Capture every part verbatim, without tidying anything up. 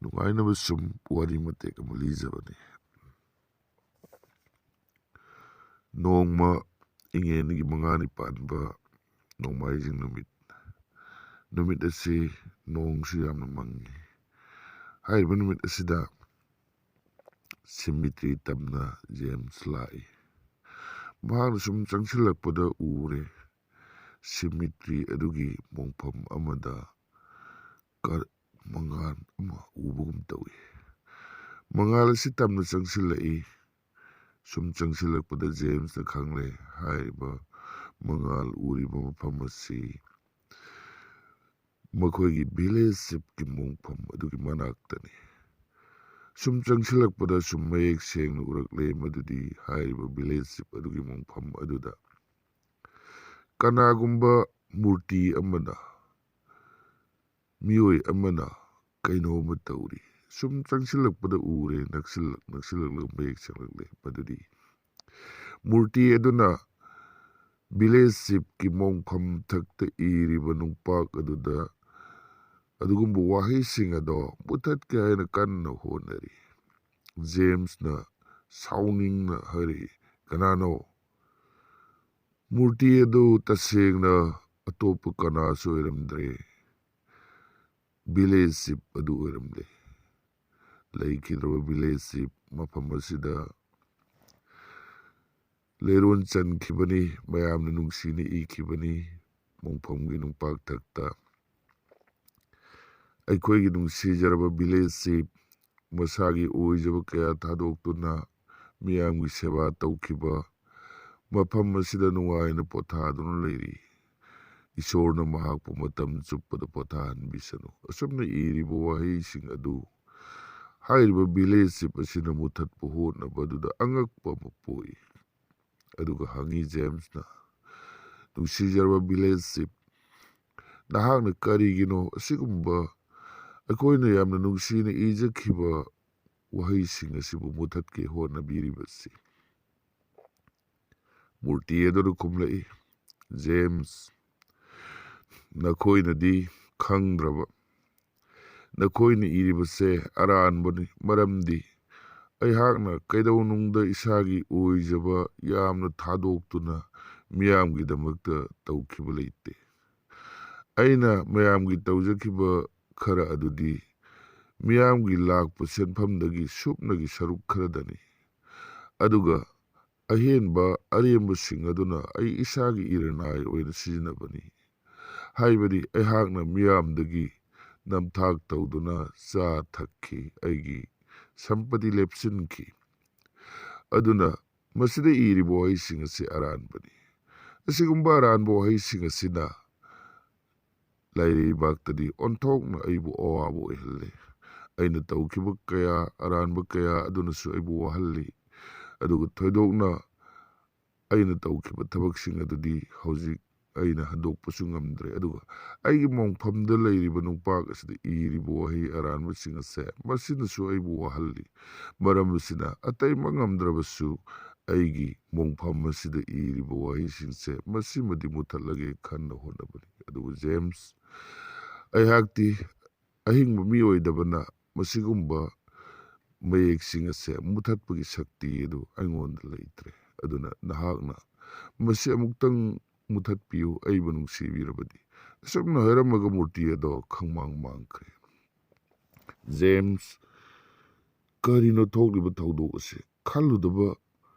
ꯅꯨꯡꯉꯥꯏꯅꯕ ꯁꯨꯝ ꯋꯥꯔꯤ ꯃꯇꯦꯛ ꯑꯃ ꯂꯤꯖꯕꯅꯤ꯫ ꯅꯣꯡꯃ ꯏꯉꯦꯟꯒꯤ ꯃꯉꯥꯅꯤ ꯄꯥꯟꯕ ꯅꯣꯡꯃꯥꯏꯖꯤꯡ ꯅꯨꯃꯤꯠ꯫ ꯅꯨꯃꯤꯠ ꯑꯁꯤ ꯅꯣꯡꯁꯨ ꯌꯥꯝꯅ ꯃꯪꯉꯤ꯫ ꯍꯥꯏꯔꯤꯕ ꯅꯨꯃꯤꯠ ꯑꯁꯤꯗ ꯁꯤꯃꯤꯇ꯭ꯔꯤ ꯇꯝꯅ ꯖꯦꯝꯁ ꯂꯥꯛꯏ꯫ ꯃꯍꯥꯛꯅ ꯁꯨꯝ ꯆꯪꯁꯤꯜꯂꯛꯄꯗ ꯎꯔꯦ, ꯁꯤꯃꯤꯇ꯭ꯔꯤ ꯑꯗꯨꯒꯤ ꯃꯣꯡꯐꯝ ꯑꯃꯗ ꯀ-, ꯃꯉꯥꯜ ꯑꯃ ꯎꯕꯒꯨꯝ ꯇꯧꯏ꯫ ꯃꯉꯥꯜ ꯑꯁꯤ ꯇꯝꯅ ꯆꯪꯁꯤꯜꯂꯛꯏ꯫ ꯁꯨꯝ ꯆꯪꯁꯤꯜꯂꯛꯄꯗ ꯖꯦꯝꯁꯅ ꯈꯪꯂꯦ, ꯍꯥꯏꯔꯤꯕ ꯃꯉꯥꯜ ꯎꯔꯤꯕ ꯃꯐꯝ ꯑꯁꯤ ꯃꯈꯣꯏꯒꯤ ꯚꯤꯂꯦꯖ ꯆꯤꯐꯀꯤ ꯃꯣꯡꯐꯝ ꯑꯗꯨꯒꯤ ꯃꯅꯥꯛꯇꯅꯤ꯫ ꯁꯨꯝ ꯆꯪꯁꯤꯜꯂꯛꯄꯗ ꯁꯨꯝ ꯃꯌꯦꯛ ꯁꯦꯡꯅ ꯎꯔꯛꯂꯦ ꯃꯗꯨꯗꯤ ꯍꯥꯏꯔꯤꯕ ꯚꯤꯂꯦꯖ ꯆꯤꯐ ꯑꯗꯨꯒꯤ ꯃꯣꯡꯐꯝ ꯑꯗꯨꯗ ꯀꯅꯥꯒꯨꯝꯕ ꯃꯨꯔꯇꯤ ꯑꯃꯅ, ꯃꯤꯑꯣꯏ ꯑꯃꯅ ꯀꯩꯅꯣꯝꯃ ꯇꯧꯔꯤ꯫ ꯁꯨꯝ ꯆꯪꯁꯤꯜꯂꯛꯄꯗ ꯎꯔꯦ, ꯅꯛꯁꯤꯜꯂꯛ-, ꯅꯛꯁꯤꯜꯂꯛꯂꯒ ꯃꯌꯦꯛ ꯁꯦꯡꯂꯛꯂꯦ꯫ ꯃꯗꯨꯗꯤ ꯃꯨꯔꯇꯤ ꯑꯗꯨꯅ ꯚꯤꯂꯦꯖ ꯆꯤꯐꯀꯤ ꯃꯣꯡꯐꯝ ꯊꯛꯇ ꯏꯔꯤꯕ ꯅꯨꯡꯄꯥꯛ ꯑꯗꯨꯗ ꯑꯗꯨꯒꯨꯝꯕ ꯋꯥꯍꯩꯁꯤꯡ ꯑꯗꯣ ꯃꯨꯊꯠꯀꯦ ꯍꯥꯏꯅ ꯀꯟꯅ ꯍꯣꯠꯅꯔꯤ꯫ ꯖꯦꯝꯁꯅ ꯁꯥꯎꯅꯤꯡꯅ ꯍꯥꯏꯔꯛꯏ, "ꯀꯅꯥꯅꯣ?" ꯃꯨꯔꯇꯤ ꯑꯗꯨ ꯇꯁꯦꯡꯅ ꯑꯇꯣꯞꯄ ꯀꯅꯥꯁꯨ ꯑꯣꯏꯔꯝꯗ꯭ꯔꯦ꯫ ꯚꯤꯂꯦꯖ ꯆꯤꯐ ꯑꯗꯨ ꯑꯣꯏꯔꯝꯂꯦ꯫ ꯂꯩꯈꯤꯗ꯭ꯔꯕ ꯚꯤꯂꯦꯖ ꯆꯤꯐ ꯃꯐꯝ ꯑꯁꯤꯗ ꯂꯩꯔꯣꯟ ꯆꯟꯈꯤꯕꯅꯤ, ꯃꯌꯥꯝꯅ ꯅꯨꯡꯁꯤꯅ ꯏꯈꯤꯕꯅꯤ꯫ ꯃꯣꯡꯐꯝꯒꯤ ꯅꯨꯡꯄꯥꯛ ꯊꯛꯇ ꯑꯩꯈꯣꯏꯒꯤ ꯅꯨꯡꯁꯤꯖꯔꯕ ꯚꯤꯂꯦꯖ ꯆꯤꯐ ꯃꯁꯥꯒꯤ ꯑꯣꯏꯖꯕ ꯀꯌꯥ ꯊꯥꯗꯣꯛꯇꯨꯅ ꯃꯤꯌꯥꯝꯒꯤ ꯁꯦꯕꯥ ꯇꯧꯈꯤꯕ ꯃꯐꯝ ꯑꯁꯤꯗ ꯅꯨꯡꯉꯥꯏꯅ ꯄꯣꯊꯥꯗꯨꯅ ꯂꯩꯔꯤ꯫ ꯏꯁꯣꯔꯅ ꯃꯍꯥꯛꯄꯨ ꯃꯇꯝ ꯆꯨꯞꯄꯗ ꯄꯣꯊꯥꯍꯟꯕꯤꯁꯅꯨ꯫ ꯑꯁꯨꯝꯅ ꯏꯔꯤꯕ ꯋꯥꯍꯩꯁꯤꯡ ꯑꯗꯨ ꯍꯥꯏꯔꯤꯕ ꯚꯤꯂꯦꯖ ꯆꯤꯐ ꯑꯁꯤꯅ ꯃꯨꯊꯠꯄ ꯍꯣꯠꯅꯕ ꯑꯗꯨꯗ ꯑꯉꯛꯄ ꯑꯃ ꯄꯣꯛꯏ꯫ ꯑꯗꯨꯒ ꯍꯪꯉꯤ ꯖꯦꯝꯁꯅ, "ꯅꯨꯡꯁꯤꯖꯔꯕ ꯚꯤꯂꯦꯖ ꯆꯤꯐ, ꯅꯍꯥꯛꯅ ꯀꯔꯤꯒꯤꯅꯣ ꯑꯁꯤꯒꯨꯝꯕ ꯑꯩꯈꯣꯏꯅ ꯌꯥꯝꯅ ꯅꯨꯡꯁꯤꯅ ꯏꯖꯈꯤꯕ ꯋꯥꯍꯩꯁꯤꯡ ꯑꯁꯤꯕꯨ ꯃꯨꯊꯠꯀꯦ ꯍꯣꯠꯅꯕꯤꯔꯤꯕꯁꯤ?" ꯃꯨꯔꯇꯤ ꯑꯗꯨꯅ ꯈꯨꯝꯂꯛꯏ, "ꯖꯦꯝꯁ, ꯅꯈꯣꯏꯅꯗꯤ ꯈꯪꯗ꯭ꯔꯕ, ꯅꯈꯣꯏꯅ ꯏꯔꯤꯕꯁꯦ ꯑꯔꯥꯟꯕꯅꯤ, ꯃꯔꯝꯗꯤ ꯑꯩꯍꯥꯛꯅ ꯀꯩꯗꯧꯅꯨꯡꯗ ꯏꯁꯥꯒꯤ ꯑꯣꯏꯖꯕ ꯌꯥꯝꯅ ꯊꯥꯗꯣꯛꯇꯨꯅ ꯃꯤꯌꯥꯝꯒꯤꯗꯃꯛꯇ ꯇꯧꯈꯤꯕ ꯂꯩꯇꯦ꯫ ꯑꯩꯅ ꯃꯌꯥꯝꯒꯤ ꯇꯧꯖꯈꯤꯕ ꯈꯔ ꯑꯗꯨꯗꯤ ꯃꯤꯌꯥꯝꯒꯤ ꯂꯥꯛꯄ ꯁꯦꯟꯐꯝꯗꯒꯤ ꯁꯨꯞꯅꯒꯤ ꯁꯔꯨꯛ ꯈꯔꯗꯅꯤ꯫ ꯑꯗꯨꯒ ꯑꯍꯦꯟꯕ ꯑꯔꯦꯝꯕꯁꯤꯡ ꯑꯗꯨꯅ ꯑꯩ ꯏꯁꯥꯒꯤ ꯏꯔꯅꯥꯏ ꯑꯣꯏꯅ ꯁꯤꯖꯤꯟꯅꯕꯅꯤ꯫ ꯍꯥꯏꯕꯗꯤ ꯑꯩꯍꯥꯛꯅ ꯃꯤꯌꯥꯝꯗꯒꯤ ꯅꯝꯊꯥꯛ ꯇꯧꯗꯨꯅ ꯆꯥ ꯊꯛꯈꯤ, ꯑꯩꯒꯤ ꯁꯝꯄꯇꯤ ꯂꯦꯞꯁꯤꯟꯈꯤ꯫ ꯑꯗꯨꯅ ꯃꯁꯤꯗ ꯏꯔꯤꯕ ꯋꯥꯍꯩꯁꯤꯡ ꯑꯁꯤ ꯑꯔꯥꯟꯕꯅꯤ꯫ ꯑꯁꯤꯒꯨꯝꯕ ꯑꯔꯥꯟꯕ ꯋꯥꯍꯩꯁꯤꯡ ꯑꯁꯤꯅ ꯂꯥꯏꯔꯩꯕꯥꯛꯇꯗꯤ ꯑꯣꯟꯊꯣꯛꯅ ꯑꯩꯕꯨ ꯑꯋꯥꯕ ꯑꯣꯏꯍꯜꯂꯤ꯫ ꯑꯩꯅ ꯇꯧꯈꯤꯕ ꯀꯌꯥ, ꯑꯔꯥꯟꯕ ꯀꯌꯥ ꯑꯗꯨꯅꯁꯨ ꯑꯩꯕꯨ ꯋꯥꯍꯜꯂꯤ꯫ ꯑꯗꯨꯒ ꯊꯣꯏꯗꯣꯛꯅ ꯑꯩꯅ ꯇꯧꯈꯤꯕ ꯊꯕꯛꯁꯤꯡ ꯑꯗꯨꯗꯤ ꯍꯧꯖꯤꯛ ꯑꯩꯅ ꯍꯟꯗꯣꯛꯄꯁꯨ ꯉꯝꯗ꯭ꯔꯦ꯫ ꯑꯗꯨꯒ ꯑꯩꯒꯤ ꯃꯣꯡꯐꯝꯗ ꯂꯩꯔꯤꯕ ꯅꯨꯡꯄꯥꯛ ꯑꯁꯤꯗ ꯏꯔꯤꯕ ꯋꯥꯍꯩ ꯑꯔꯥꯟꯕꯁꯤꯡ ꯑꯁꯦ, ꯃꯁꯤꯅꯁꯨ ꯑꯩꯕꯨ ꯋꯥꯍꯜꯂꯤ꯫ ꯃꯔꯝ ꯑꯁꯤꯅ, ꯑꯇꯩꯃꯛ ꯉꯝꯗ꯭ꯔꯕꯁꯨ, ꯑꯩꯒꯤ ꯃꯣꯡꯐꯝ ꯑꯁꯤꯗ ꯏꯔꯤꯕ ꯋꯥꯍꯩꯁꯤꯡꯁꯦ ꯃꯁꯤꯃꯗꯤ ꯃꯨꯊꯠꯂꯒꯦ ꯈꯟꯅ ꯍꯣꯠꯅꯕꯅꯤ꯫ ꯑꯗꯨꯕꯨ ꯖꯦꯝꯁ, ꯑꯩꯍꯥꯛꯇꯤ ꯑꯍꯤꯡꯕ ꯃꯤꯑꯣꯏꯗꯕꯅ ꯃꯁꯤꯒꯨꯝꯕ ꯃꯌꯦꯛꯁꯤꯡ ꯑꯁꯦ ꯃꯨꯊꯠꯄꯒꯤ ꯁꯛꯇꯤ ꯑꯗꯨ ꯑꯩꯉꯣꯟꯗ ꯂꯩꯇ꯭ꯔꯦ꯫ ꯑꯗꯨꯅ ꯅꯍꯥꯛꯅ ꯃꯁꯤ ꯑꯃꯨꯛꯇꯪ ꯃꯨꯊꯠꯄꯤꯌꯨ, ꯑꯩꯕꯨ ꯅꯨꯡꯁꯤꯕꯤꯔꯕꯗꯤ꯫ ꯑꯁꯨꯝꯅ ꯍꯥꯏꯔꯝꯃꯒ ꯃꯨꯔꯇꯤ ꯑꯗꯣ ꯈꯪꯃꯥꯡ ꯃꯥꯡꯈ꯭ꯔꯦ꯫ ꯖꯦꯝꯁ, ꯀꯔꯤꯅꯣ ꯊꯣꯛꯂꯤꯕ ꯊꯧꯗꯣꯛ ꯑꯁꯤ? ꯈꯜꯂꯨꯗꯕ,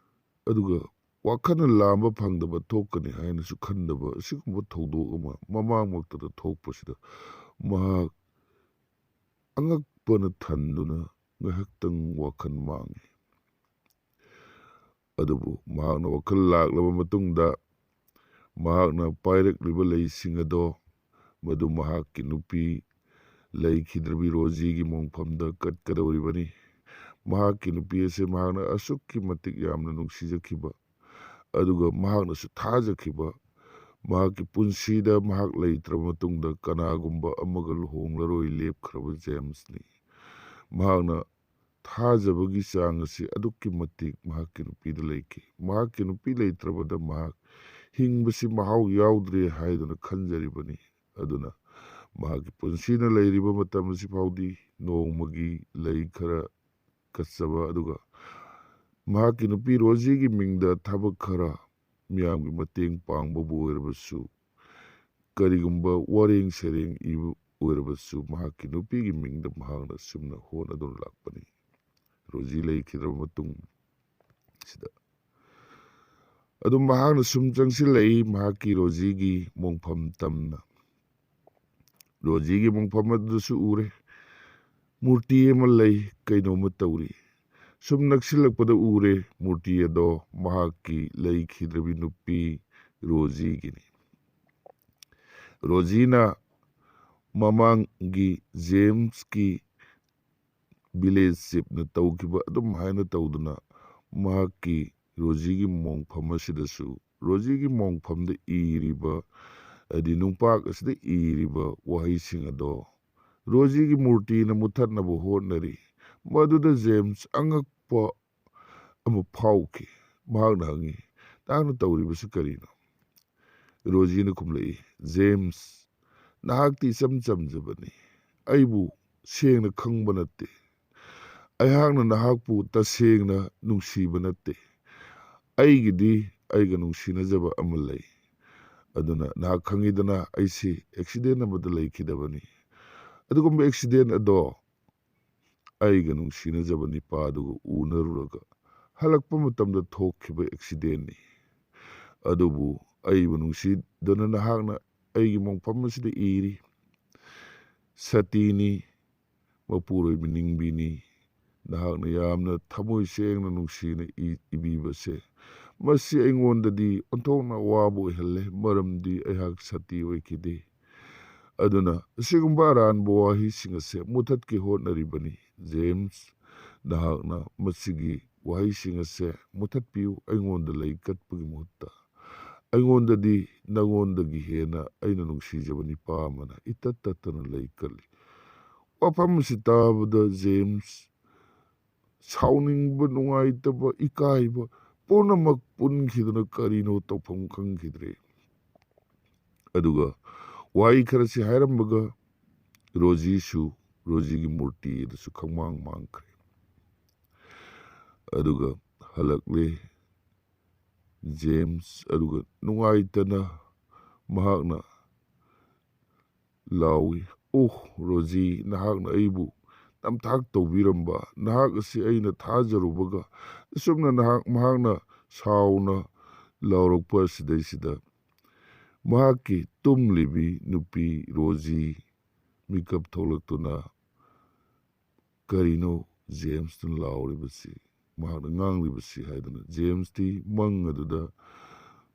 ꯑꯗꯨꯒ ꯋꯥꯈꯜꯅ ꯂꯥꯝꯕ ꯐꯪꯗꯕ ꯊꯣꯛꯀꯅꯤ ꯍꯥꯏꯅꯁꯨ ꯈꯟꯗꯕ ꯑꯁꯤꯒꯨꯝꯕ ꯊꯧꯗꯣꯛ ꯑꯃ ꯃꯃꯥꯡꯃꯛꯇꯗ ꯊꯣꯛꯄꯁꯤꯗ ꯃꯍꯥꯛ ꯑꯉꯛꯄꯅ ꯊꯟꯗꯨꯅ ꯉꯥꯏꯍꯥꯛꯇꯪ ꯋꯥꯈꯜ ꯃꯥꯡꯉꯤ꯫ ꯑꯗꯨꯕꯨ ꯃꯍꯥꯛꯅ ꯋꯥꯈꯜ ꯂꯥꯛꯂꯕ ꯃꯇꯨꯡꯗ, ꯃꯍꯥꯛꯅ ꯄꯥꯏꯔꯛꯂꯤꯕ ꯂꯩꯁꯤꯡ ꯑꯗꯣ ꯃꯗꯨ ꯃꯍꯥꯛꯀꯤ ꯅꯨꯄꯤ ꯂꯩꯈꯤꯗ꯭ꯔꯕꯤ ꯔꯣꯖꯤꯒꯤ ꯃꯣꯡꯐꯝꯗ ꯀꯠꯀꯗꯧꯔꯤꯕꯅꯤ꯫ ꯃꯍꯥꯛꯀꯤ ꯅꯨꯄꯤ ꯑꯁꯤ ꯃꯍꯥꯛꯅ ꯑꯁꯨꯛꯀꯤ ꯃꯇꯤꯛ ꯌꯥꯝꯅ ꯅꯨꯡꯁꯤꯖꯈꯤꯕ, ꯑꯗꯨꯒ ꯃꯍꯥꯛꯅꯁꯨ ꯊꯥꯖꯈꯤꯕ, ꯃꯍꯥꯛꯀꯤ ꯄꯨꯟꯁꯤꯗ ꯃꯍꯥꯛ ꯂꯩꯇ꯭ꯔꯕ ꯃꯇꯨꯡꯗ ꯀꯅꯥꯒꯨꯝꯕ ꯑꯃꯒ ꯂꯨꯍꯣꯡꯂꯔꯣꯏ ꯂꯦꯞꯈ꯭ꯔꯕ ꯖꯦꯝꯁꯅꯤ꯫ ꯃꯍꯥꯛꯅ ꯊꯥꯖꯕꯒꯤ ꯆꯥꯡ ꯑꯁꯤ ꯑꯗꯨꯛꯀꯤ ꯃꯇꯤꯛ ꯃꯍꯥꯛꯀꯤ ꯅꯨꯄꯤꯗ ꯂꯩꯈꯤ꯫ ꯃꯍꯥꯛꯀꯤ ꯅꯨꯄꯤ ꯂꯩꯇ꯭ꯔꯕꯗ ꯃꯍꯥꯛ ꯍꯤꯡꯕꯁꯤ ꯃꯍꯥꯎ ꯌꯥꯎꯗ꯭ꯔꯦ ꯍꯥꯏꯗꯨꯅ ꯈꯟꯖꯔꯤꯕꯅꯤ꯫ ꯑꯗꯨꯅ ꯃꯍꯥꯛꯀꯤ ꯄꯨꯟꯁꯤꯅ ꯂꯩꯔꯤꯕ ꯃꯇꯝ ꯑꯁꯤ ꯐꯥꯎꯗꯤ ꯅꯣꯡꯃꯒꯤ ꯂꯩ ꯈꯔ ꯀꯠꯆꯕ, ꯑꯗꯨꯒ ꯃꯍꯥꯛꯀꯤ ꯅꯨꯄꯤ ꯔꯣꯖꯤꯒꯤ ꯃꯤꯡꯗ ꯊꯕꯛ ꯈꯔ, ꯃꯤꯌꯥꯝꯒꯤ ꯃꯇꯦꯡ ꯄꯥꯡꯕꯕꯨ ꯑꯣꯏꯔꯕꯁꯨ, ꯀꯔꯤꯒꯨꯝꯕ ꯋꯥꯔꯦꯡ ꯁꯩꯔꯦꯡ ꯏꯕ ꯑꯣꯏꯔꯕꯁꯨ, ꯃꯍꯥꯛꯀꯤ ꯅꯨꯄꯤꯒꯤ ꯃꯤꯡꯗ ꯃꯍꯥꯛꯅ ꯁꯨꯝꯅ ꯍꯣꯠꯅꯗꯨꯅ ꯂꯥꯛꯄꯅꯤ꯫ ꯔꯣꯖꯤ ꯂꯩꯈꯤꯗ꯭ꯔꯕ ꯃꯇꯨꯡ ꯁꯤꯗ ꯑꯗꯨꯝ ꯃꯍꯥꯛꯅ ꯁꯨꯝ ꯆꯪꯁꯤꯜꯂꯛꯏ, ꯃꯍꯥꯛꯀꯤ ꯔꯣꯖꯤꯒꯤ ꯃꯣꯡꯐꯝ ꯇꯝꯅ꯫ ꯔꯣꯖꯤꯒꯤ ꯃꯣꯡꯐꯝ ꯑꯗꯨꯗꯁꯨ ꯎꯔꯦ, ꯃꯨꯔꯇꯤ ꯑꯃ ꯂꯩ, ꯀꯩꯅꯣꯝꯃ ꯇꯧꯔꯤ꯫ ꯁꯨꯝ ꯅꯛꯁꯤꯜꯂꯛꯄꯗ ꯎꯔꯦ, ꯃꯨꯔꯇꯤ ꯑꯗꯣ ꯃꯍꯥꯛꯀꯤ ꯂꯩꯈꯤꯗ꯭ꯔꯕꯤ ꯅꯨꯄꯤ ꯔꯣꯖꯤꯒꯤꯅꯤ꯫ ꯔꯣꯖꯤꯅ ꯃꯃꯥꯡꯒꯤ ꯖꯦꯝꯁꯀꯤ ꯚꯤꯂꯦꯖ ꯆꯤꯞꯅ ꯇꯧꯈꯤꯕ ꯑꯗꯨꯝ ꯍꯥꯏꯅ ꯇꯧꯗꯨꯅ, ꯃꯍꯥꯛꯀꯤ ꯔꯣꯖꯤꯒꯤ ꯃꯣꯡꯐꯝ ꯑꯁꯤꯗꯁꯨ, ꯔꯣꯖꯤꯒꯤ ꯃꯣꯡꯐꯝꯗ ꯏꯔꯤꯕ, ꯍꯥꯏꯗꯤ ꯅꯨꯡꯄꯥꯛ ꯑꯁꯤꯗ ꯏꯔꯤꯕ ꯋꯥꯍꯩꯁꯤꯡ ꯑꯗꯣ ꯔꯣꯖꯤꯒꯤ ꯃꯨꯔꯇꯤꯅ ꯃꯨꯊꯠꯅꯕ ꯍꯣꯠꯅꯔꯤ꯫ ꯃꯗꯨꯗ ꯖꯦꯝꯁ ꯑꯉꯛꯄ ꯑꯃ ꯐꯥꯎꯈꯤ꯫ ꯃꯍꯥꯛꯅ ꯍꯪꯉꯤ, "ꯅꯍꯥꯛꯅ ꯇꯧꯔꯤꯕꯁꯤ ꯀꯔꯤꯅꯣ?" ꯔꯣꯖꯤꯅ ꯈꯨꯝꯂꯛꯏ, "ꯖꯦꯝꯁ, ꯅꯍꯥꯛꯇꯤ ꯏꯆꯝ ꯆꯝꯖꯕꯅꯤ꯫ ꯑꯩꯕꯨ ꯁꯦꯡꯅ ꯈꯪꯕ ꯅꯠꯇꯦ꯫ ꯑꯩꯍꯥꯛꯅ ꯅꯍꯥꯛꯄꯨ ꯇꯁꯦꯡꯅ ꯅꯨꯡꯁꯤꯕ ꯅꯠꯇꯦ꯫ ꯑꯩꯒꯤꯗꯤ ꯑꯩꯒ ꯅꯨꯡꯁꯤꯅꯖꯕ ꯑꯃ ꯂꯩ꯫ ꯑꯗꯨꯅ ꯅꯍꯥꯛ ꯈꯪꯉꯤꯗꯅ, ꯑꯩꯁꯤ ꯑꯦꯛꯁꯤꯗꯦꯟ ꯑꯃꯗ ꯂꯩꯈꯤꯗꯕꯅꯤ꯫ ꯑꯗꯨꯒꯨꯝꯕ ꯑꯦꯛꯁꯤꯗꯦꯟ ꯑꯗꯣ ꯑꯩꯒ ꯅꯨꯡꯁꯤꯅꯖꯕ ꯅꯤꯄꯥꯗꯨꯒ ꯎꯅꯔꯨꯔꯒ ꯍꯜꯂꯛꯄ ꯃꯇꯝꯗ ꯊꯣꯛꯈꯤꯕ ꯑꯦꯛꯁꯤꯗꯦꯟꯅꯤ꯫ ꯑꯗꯨꯕꯨ ꯑꯩꯕꯨ ꯅꯨꯡꯁꯤꯗꯨꯅ ꯅꯍꯥꯛꯅ ꯑꯩꯒꯤ ꯃꯣꯡꯐꯝ ꯑꯁꯤꯗ ꯏꯔꯤ꯫ ꯁꯇꯤꯅꯤ, ꯃꯄꯨꯔꯣꯏꯕ ꯅꯤꯡꯕꯤꯅꯤ꯫ ꯅꯍꯥꯛꯅ ꯌꯥꯝꯅ ꯊꯃꯣꯏ ꯁꯦꯡꯅ ꯅꯨꯡꯁꯤꯅ ꯏ-, ꯏꯕꯤꯕꯁꯦ, ꯃꯁꯤ ꯑꯩꯉꯣꯟꯗꯗꯤ ꯑꯣꯟꯊꯣꯛꯅ ꯑꯋꯥꯕ ꯑꯣꯏꯍꯜꯂꯦ, ꯃꯔꯝꯗꯤ ꯑꯩꯍꯥꯛ ꯁꯇꯤ ꯑꯣꯏꯈꯤꯗꯦ꯫ ꯑꯗꯨꯅ ꯑꯁꯤꯒꯨꯝꯕ ꯑꯔꯥꯟꯕ ꯋꯥꯍꯩꯁꯤꯡ ꯑꯁꯦ ꯃꯨꯊꯠꯀꯦ ꯍꯣꯠꯅꯔꯤꯕꯅꯤ꯫ ꯖꯦꯝꯁ, ꯅꯍꯥꯛꯅ ꯃꯁꯤꯒꯤ ꯋꯥꯍꯩꯁꯤꯡ ꯑꯁꯦ ꯃꯨꯊꯠꯄꯤꯌꯨ꯫ ꯑꯩꯉꯣꯟꯗ ꯂꯩ ꯀꯠꯄꯒꯤ ꯃꯍꯨꯠꯇ ꯑꯩꯉꯣꯟꯗꯗꯤ ꯅꯉꯣꯟꯗꯒꯤ ꯍꯦꯟꯅ ꯑꯩꯅ ꯅꯨꯡꯁꯤꯖꯕ ꯅꯤꯄꯥ ꯑꯃꯅ ꯏꯇꯠ ꯇꯠꯇꯅ ꯂꯩ ꯀꯠꯂꯤ꯫" ꯋꯥꯐꯝ ꯑꯁꯤ ꯇꯥꯕꯗ ꯖꯦꯝꯁ ꯁꯥꯎꯅꯤꯡꯕ, ꯅꯨꯡꯉꯥꯏꯇꯕ, ꯏꯀꯥꯏꯕ ꯄꯨꯝꯅꯃꯛ ꯄꯨꯟꯈꯤꯗꯨꯅ ꯀꯔꯤꯅꯣ ꯇꯧꯐꯝ ꯈꯪꯈꯤꯗ꯭ꯔꯦ꯫ ꯑꯗꯨꯒ ꯋꯥꯍꯩ ꯈꯔꯁꯤ ꯍꯥꯏꯔꯝꯕꯒ ꯔꯣꯖꯤꯁꯨ, ꯔꯣꯖꯤꯒꯤ ꯃꯨꯔꯇꯤ ꯑꯗꯨꯁꯨ ꯈꯪꯃꯥꯡ ꯃꯥꯡꯈ꯭ꯔꯦ꯫ ꯑꯗꯨꯒ ꯍꯜꯂꯛꯂꯦ ꯖꯦꯝꯁ, ꯑꯗꯨꯒ ꯅꯨꯡꯉꯥꯏꯇꯅ ꯃꯍꯥꯛꯅ ꯂꯥꯎꯏ, "ꯑꯣꯍ, ꯔꯣꯖꯤ, ꯅꯍꯥꯛꯅ ꯑꯩꯕꯨ ꯅꯝꯊꯥꯛ ꯇꯧꯕꯤꯔꯝꯕ, ꯅꯍꯥꯛ ꯑꯁꯤ ꯑꯩꯅ ꯊꯥꯖꯔꯨꯕꯒ", ꯑꯁꯨꯝꯅ ꯅꯍꯥꯛ, ꯃꯍꯥꯛꯅ ꯁꯥꯎꯅ ꯂꯥꯎꯔꯛꯄ ꯑꯁꯤꯗꯩꯁꯤꯗ ꯃꯍꯥꯛꯀꯤ ꯇꯨꯝꯂꯤꯕꯤ ꯅꯨꯄꯤ ꯔꯣꯖꯤ ꯃꯤꯀꯞ ꯊꯣꯛꯂꯛꯇꯨꯅ, "ꯀꯔꯤꯅꯣ ꯖꯦꯝꯁꯅ ꯂꯥꯎꯔꯤꯕꯁꯤ, ꯃꯍꯥꯛꯅ ꯉꯥꯡꯂꯤꯕꯁꯤ?" ꯍꯥꯏꯗꯨꯅ ꯖꯦꯝꯁꯇꯤ ꯃꯪ ꯑꯗꯨꯗ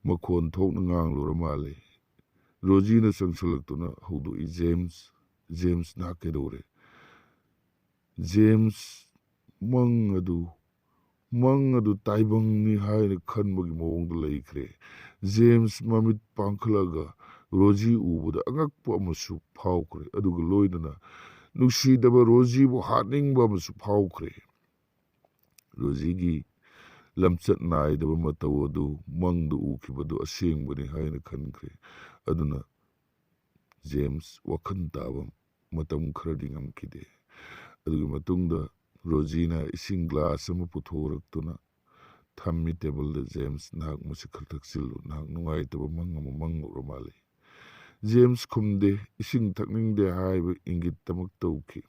ꯃꯈꯣꯟ ꯊꯣꯛꯅ ꯉꯥꯡꯂꯨꯔ ꯃꯥꯜꯂꯦ꯫ ꯔꯣꯖꯤꯅ ꯆꯪꯁꯤꯜꯂꯛꯇꯨꯅ ꯍꯧꯗꯣꯛꯏ, "ꯖꯦꯝꯁ, ꯖꯦꯝꯁ, ꯅꯍꯥꯛ ꯀꯩꯗꯧꯔꯦ?" ꯖꯦꯝꯁ ꯃꯪ ꯑꯗꯨ, ꯃꯪ ꯑꯗꯨ ꯇꯥꯏꯕꯪꯅꯤ ꯍꯥꯏꯅ ꯈꯟꯕꯒꯤ ꯃꯑꯣꯡꯗ ꯂꯩꯈ꯭ꯔꯦ꯫ ꯖꯦꯝꯁ ꯃꯃꯤꯠ ꯄꯥꯡꯈꯠꯂꯒ ꯔꯣꯖꯤ ꯎꯕꯗ ꯑꯉꯛꯄ ꯑꯃꯁꯨ ꯐꯥꯎꯈ꯭ꯔꯦ, ꯑꯗꯨꯒ ꯂꯣꯏꯅꯅ ꯅꯨꯡꯁꯤꯗꯕ ꯔꯣꯖꯤꯕꯨ ꯍꯥꯠꯅꯤꯡꯕ ꯑꯃꯁꯨ ꯐꯥꯎꯈ꯭ꯔꯦ꯫ ꯔꯣꯖꯤꯒꯤ ꯂꯝꯆꯠ ꯅꯥꯏꯗꯕ ꯃꯇꯧ ꯑꯗꯨ, ꯃꯪꯗ ꯎꯈꯤꯕꯗꯨ ꯑꯁꯦꯡꯕꯅꯤ ꯍꯥꯏꯅ ꯈꯟꯈ꯭ꯔꯦ꯫ ꯑꯗꯨꯅ ꯖꯦꯝꯁ ꯋꯥꯈꯜ ꯇꯥꯕ ꯃꯇꯝ ꯈꯔꯗꯤ ꯉꯝꯈꯤꯗꯦ꯫ ꯑꯗꯨꯒꯤ ꯃꯇꯨꯡꯗ ꯔꯣꯖꯤꯅ ꯏꯁꯤꯡ ꯒ꯭ꯂꯥꯁ ꯑꯃ ꯄꯨꯊꯣꯔꯛꯇꯨꯅ ꯊꯝꯃꯤ ꯇꯦꯕꯜꯗ꯫ "ꯖꯦꯝꯁ, ꯅꯍꯥꯛ ꯃꯁꯤ ꯈꯔ ꯊꯛꯆꯤꯜꯂꯨ, ꯅꯍꯥꯛ ꯅꯨꯡꯉꯥꯏꯇꯕ ꯃꯪ ꯑꯃ ꯃꯪꯂꯨꯔ ꯃꯥꯜꯂꯤ꯫" ꯖꯦꯝꯁ ꯈꯨꯝꯗꯦ, ꯏꯁꯤꯡ ꯊꯛꯅꯤꯡꯗꯦ ꯍꯥꯏꯕ ꯏꯪꯒꯤꯠꯇꯃꯛ ꯇꯧꯈꯤ꯫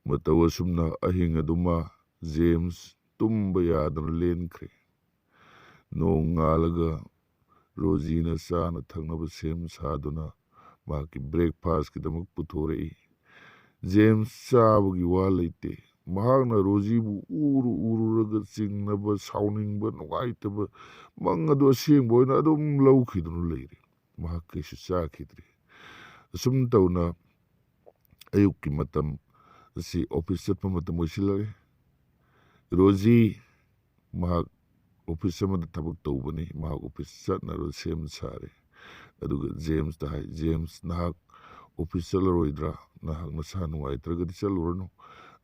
ꯃꯇꯧ ꯑꯁꯨꯝꯅ ꯑꯍꯤꯡ ꯑꯗꯨꯃ ꯖꯦꯝꯁ ꯇꯨꯝꯕ ꯌꯥꯗꯅ ꯂꯦꯟꯈ꯭ꯔꯦ꯫ ꯅꯣꯡꯉꯥꯜꯂꯒ ꯔꯣꯖꯤꯅ ꯆꯥꯅ ꯊꯛꯅꯕ ꯁꯦꯝ ꯁꯥꯗꯨꯅ ꯃꯍꯥꯛꯀꯤ ꯕ꯭ꯔꯦꯛꯐꯥꯁꯀꯤꯗꯃꯛ ꯄꯨꯊꯣꯔꯛꯏ꯫ ꯖꯦꯝꯁ ꯆꯥꯕꯒꯤ ꯋꯥ ꯂꯩꯇꯦ꯫ ꯃꯍꯥꯛꯅ ꯔꯣꯖꯤꯕꯨ ꯎꯔꯨ ꯎꯔꯨꯔꯒ ꯆꯤꯡꯅꯕ, ꯁꯥꯎꯅꯤꯡꯕ, ꯅꯨꯡꯉꯥꯏꯇꯕ ꯃꯪ ꯑꯗꯨ ꯑꯁꯦꯡꯕ ꯑꯣꯏꯅ ꯑꯗꯨꯝ ꯂꯧꯈꯤꯗꯨꯅ ꯂꯩꯔꯦ꯫ ꯃꯍꯥꯛ ꯀꯩꯁꯨ ꯆꯥꯈꯤꯗ꯭ꯔꯦ꯫ ꯑꯁꯨꯝ ꯇꯧꯅ ꯑꯌꯨꯛꯀꯤ ꯃꯇꯝ ꯑꯁꯤ ꯑꯣꯐꯤꯁ ꯆꯠꯄ ꯃꯇꯝ ꯑꯣꯏꯁꯤꯜꯂꯛꯂꯦ꯫ ꯔꯣꯖꯤ, ꯃꯍꯥꯛ ꯑꯣꯐꯤꯁ ꯑꯃꯗ ꯊꯕꯛ ꯇꯧꯕꯅꯤ, ꯃꯍꯥꯛ ꯑꯣꯐꯤꯁ ꯆꯠꯅꯕ ꯁꯦꯝ ꯁꯥꯔꯦ꯫ ꯑꯗꯨꯒ ꯖꯦꯝꯁꯇ ꯍꯥꯏ, "ꯖꯦꯝꯁ, ꯅꯍꯥꯛ ꯑꯣꯐꯤꯁ ꯆꯠꯂꯔꯣꯏꯗ꯭ꯔꯥ? ꯅꯍꯥꯛ ꯅꯁꯥ ꯅꯨꯡꯉꯥꯏꯇ꯭ꯔꯒꯗꯤ ꯆꯠꯂꯨꯔꯅꯨ꯫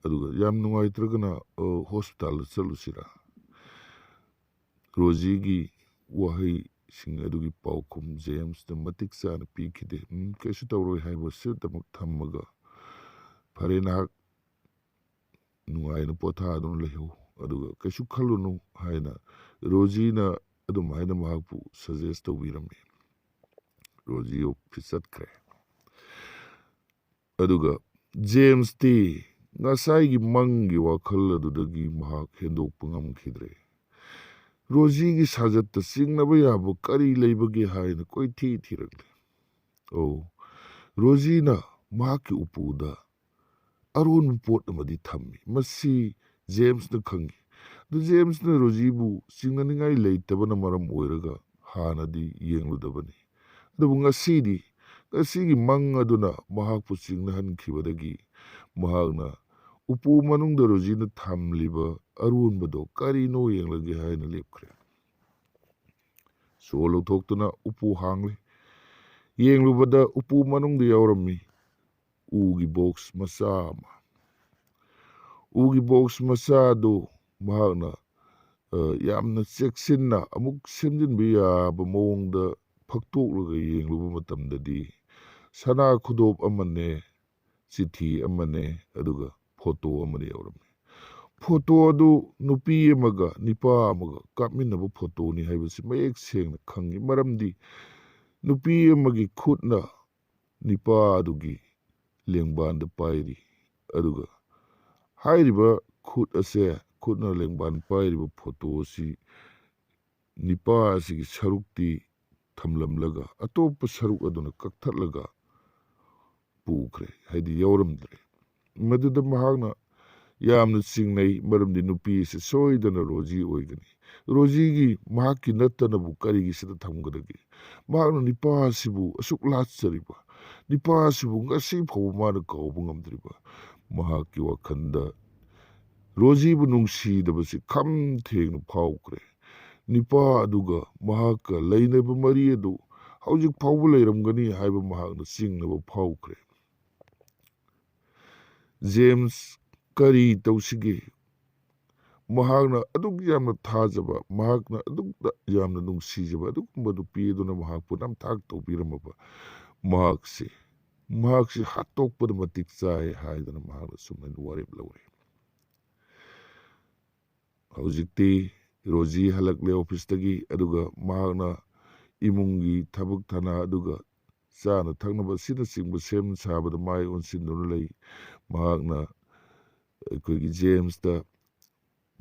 ꯑꯗꯨꯒ ꯌꯥꯝ ꯅꯨꯡꯉꯥꯏꯇ꯭ꯔꯒꯅ, ꯑ, ꯍꯣꯁꯄꯤꯇꯥꯜꯗ ꯆꯠꯂꯨꯁꯤꯔꯥ?" ꯔꯣꯖꯤꯒꯤ ꯋꯥꯍꯩ ꯋꯥꯔꯤꯁꯤꯡ ꯑꯗꯨꯒꯤ ꯄꯥꯎꯈꯨꯝ ꯖꯦꯝꯁꯇ ꯃꯇꯤꯛ ꯆꯥꯅ ꯄꯤꯈꯤꯗꯦ꯫ "ꯎꯝ, ꯀꯩꯁꯨ ꯇꯧꯔꯣꯏ" ꯍꯥꯏꯕ ꯁꯤꯠꯇꯃꯛ ꯊꯝꯃꯒ, "ꯐꯔꯦ, ꯅꯍꯥꯛ ꯅꯨꯡꯉꯥꯏꯅ ꯄꯣꯊꯥꯗꯨꯅ ꯂꯩꯍꯧ, ꯑꯗꯨꯒ ꯀꯩꯁꯨ ꯈꯜꯂꯨꯅꯨ" ꯍꯥꯏꯅ ꯔꯣꯖꯤꯅ ꯑꯗꯨꯝ ꯍꯥꯏꯅ ꯃꯍꯥꯛꯄꯨ ꯁꯖꯦꯁ ꯇꯧꯕꯤꯔꯝꯃꯤ꯫ ꯔꯣꯖꯤ ꯑꯣꯐꯤꯁ ꯆꯠꯈ꯭ꯔꯦ꯫ ꯑꯗꯨꯒ ꯖꯦꯝꯁꯇꯤ ꯉꯁꯥꯏꯒꯤ ꯃꯪꯒꯤ ꯋꯥꯈꯜ ꯑꯗꯨꯗꯒꯤ ꯃꯍꯥꯛ ꯍꯦꯟꯗꯣꯛꯄ ꯉꯝꯈꯤꯗ꯭ꯔꯦ꯫ ꯔꯣꯖꯤꯒꯤ ꯁꯥꯖꯠꯇ ꯆꯤꯡꯅꯕ ꯌꯥꯕ ꯀꯔꯤ ꯂꯩꯕꯒꯦ ꯍꯥꯏꯅ ꯀꯣꯏꯊꯤ ꯊꯤꯔꯛꯂꯦ꯫ ꯑꯣ, ꯔꯣꯖꯤꯅ ꯃꯍꯥꯛꯀꯤ ꯎꯄꯨꯗ ꯑꯔꯣꯟꯕ ꯄꯣꯠ ꯑꯃꯗꯤ ꯊꯝꯃꯤ꯫ ꯃꯁꯤ ꯖꯦꯝꯁꯅ ꯈꯪꯉꯤ꯫ ꯑꯗꯨ ꯖꯦꯝꯁꯅ ꯔꯣꯖꯤꯕꯨ ꯆꯤꯡꯅꯅꯤꯡꯉꯥꯏ ꯂꯩꯇꯕꯅ ꯃꯔꯝ ꯑꯣꯏꯔꯒ ꯍꯥꯟꯅꯗꯤ ꯌꯦꯡꯂꯨꯗꯕꯅꯤ꯫ ꯑꯗꯨꯕꯨ ꯉꯁꯤꯗꯤ, ꯉꯁꯤꯒꯤ ꯃꯪ ꯑꯗꯨꯅ ꯃꯍꯥꯛꯄꯨ ꯆꯤꯡꯅꯍꯟꯈꯤꯕꯗꯒꯤ ꯃꯍꯥꯛꯅ ꯎꯄꯨ ꯃꯅꯨꯡꯗ ꯔꯣꯖꯤꯅ ꯊꯝꯂꯤꯕ ꯑꯔꯣꯟꯕꯗꯣ ꯀꯔꯤꯅꯣ ꯌꯦꯡꯂꯒꯦ ꯍꯥꯏꯅ ꯂꯦꯞꯈ꯭ꯔꯦ꯫ ꯁꯣ ꯂꯧꯊꯣꯛꯇꯨꯅ ꯎꯄꯨ ꯍꯥꯡꯂꯦ꯫ ꯌꯦꯡꯂꯨꯕꯗ ꯎꯄꯨ ꯃꯅꯨꯡꯗ ꯌꯥꯎꯔꯝꯃꯤ ꯎꯒꯤ ꯕꯣꯛꯁ ꯃꯆꯥ ꯑꯃ꯫ ꯎꯒꯤ ꯕꯣꯛꯁ ꯃꯆꯥ ꯑꯗꯨ ꯃꯍꯥꯛꯅ, ꯑ, ꯌꯥꯝꯅ ꯆꯦꯛꯁꯤꯟꯅ ꯑꯃꯨꯛ ꯁꯦꯝꯖꯤꯟꯕ ꯌꯥꯕ ꯃꯑꯣꯡꯗ ꯐꯛꯇꯣꯛꯂꯒ ꯌꯦꯡꯂꯨꯕ ꯃꯇꯝꯗꯗꯤ ꯁꯅꯥ ꯈꯨꯗꯣꯞ ꯑꯃꯅꯦ, ꯆꯤꯊꯤ ꯑꯃꯅꯦ, ꯑꯗꯨꯒ ꯐꯣꯇꯣ ꯑꯃꯅꯦ ꯌꯥꯎꯔꯝꯃꯤ꯫ ꯐꯣꯇꯣ ꯑꯗꯨ ꯅꯨꯄꯤ ꯑꯃꯒ ꯅꯤꯄꯥ ꯑꯃꯒ ꯀꯥꯞꯃꯤꯟꯅꯕ ꯐꯣꯇꯣꯅꯤ ꯍꯥꯏꯕꯁꯤ ꯃꯌꯦꯛ ꯁꯦꯡꯅ ꯈꯪꯉꯤ, ꯃꯔꯝꯗꯤ ꯅꯨꯄꯤ ꯑꯃꯒꯤ ꯈꯨꯠꯅ ꯅꯤꯄꯥ ꯑꯗꯨꯒꯤ ꯂꯦꯡꯕꯥꯟꯗ ꯄꯥꯏꯔꯤ, ꯑꯗꯨꯒ ꯍꯥꯏꯔꯤꯕ ꯈꯨꯠ ꯑꯁꯦ, ꯈꯨꯠꯅ ꯂꯦꯡꯕꯥꯟ ꯄꯥꯏꯔꯤꯕ ꯐꯣꯇꯣ ꯑꯁꯤ ꯅꯤꯄꯥ ꯑꯁꯤꯒꯤ ꯁꯔꯨꯛꯇꯤ ꯊꯝꯂꯝꯂꯒ ꯑꯇꯣꯞꯄ ꯁꯔꯨꯛ ꯑꯗꯨꯅ ꯀꯛꯊꯠꯂꯒ ꯄꯨꯈ꯭ꯔꯦ, ꯍꯥꯏꯗꯤ ꯌꯥꯎꯔꯝꯗ꯭ꯔꯦ꯫ ꯃꯗꯨꯗ ꯃꯍꯥꯛꯅ ꯌꯥꯝꯅ ꯆꯤꯡꯅꯩ, ꯃꯔꯝꯗꯤ ꯅꯨꯄꯤ ꯑꯁꯤ ꯁꯣꯏꯗꯅ ꯔꯣꯖꯤ ꯑꯣꯏꯒꯅꯤ꯫ ꯔꯣꯖꯤꯒꯤ, ꯃꯍꯥꯛꯀꯤ ꯅꯠꯇꯅꯕꯨ ꯀꯔꯤꯒꯤ ꯁꯤꯗ ꯊꯝꯒꯗꯒꯦ? ꯃꯍꯥꯛꯅ ꯅꯤꯄꯥ ꯑꯁꯤꯕꯨ ꯑꯁꯨꯛ ꯂꯥꯠꯆꯔꯤꯕ, ꯅꯤꯄꯥ ꯑꯁꯤꯕꯨ ꯉꯁꯤ ꯐꯥꯎꯕ ꯃꯥꯅ ꯀꯥꯎꯕ ꯉꯝꯗ꯭ꯔꯤꯕ꯫ ꯃꯍꯥꯛꯀꯤ ꯋꯥꯈꯜꯗ ꯔꯣꯖꯤꯕꯨ ꯅꯨꯡꯁꯤꯗꯕꯁꯤ ꯈꯝ ꯊꯦꯡꯅ ꯐꯥꯎꯈ꯭ꯔꯦ꯫ ꯅꯤꯄꯥ ꯑꯗꯨꯒ ꯃꯍꯥꯛꯀ ꯂꯩꯅꯕ ꯃꯔꯤ ꯑꯗꯨ ꯍꯧꯖꯤꯛ ꯐꯥꯎꯕ ꯂꯩꯔꯝꯒꯅꯤ ꯍꯥꯏꯕ ꯃꯍꯥꯛꯅ ꯆꯤꯡꯅꯕ ꯐꯥꯎꯈ꯭ꯔꯦ꯫ ꯖꯦꯝꯁ, ꯀꯔꯤ ꯇꯧꯁꯤꯒꯦ? ꯃꯍꯥꯛꯅ ꯑꯗꯨꯛ ꯌꯥꯝꯅ ꯊꯥꯖꯕ, ꯃꯍꯥꯛꯅ ꯑꯗꯨꯛ ꯌꯥꯝꯅ ꯅꯨꯡꯁꯤꯖꯕ ꯑꯗꯨꯒꯨꯝꯕ ꯅꯨꯄꯤ ꯑꯗꯨꯅ ꯃꯍꯥꯛꯄꯨ ꯅꯝꯊꯥꯛ ꯇꯧꯕꯤꯔꯝꯃꯕ ꯃꯍꯥꯛꯁꯦ, ꯃꯍꯥꯛꯁꯤ ꯍꯥꯠꯇꯣꯛꯄꯗ ꯃꯇꯤꯛ ꯆꯥꯏ ꯍꯥꯏꯗꯅ ꯃꯍꯥꯛꯅ ꯁꯨꯃꯥꯏꯅ ꯋꯥꯔꯦꯞ ꯂꯧꯔꯦ꯫ ꯍꯧꯖꯤꯛꯇꯤ ꯔꯣꯖꯤ ꯍꯜꯂꯛꯂꯦ ꯑꯣꯐꯤꯁꯇꯒꯤ, ꯑꯗꯨꯒ ꯃꯍꯥꯛꯅ ꯏꯃꯨꯡꯒꯤ ꯊꯕꯛ ꯊꯅꯥ ꯑꯗꯨꯒ ꯆꯥꯅ ꯊꯛꯅꯕ ꯑꯁꯤꯅꯆꯤꯡꯕ ꯁꯦꯝ ꯁꯥꯕꯗ ꯃꯥꯏ ꯑꯣꯟꯁꯤꯟꯗꯨꯅ ꯂꯩ꯫ ꯃꯍꯥꯛꯅ ꯑꯩꯈꯣꯏꯒꯤ ꯖꯦꯝꯁꯇ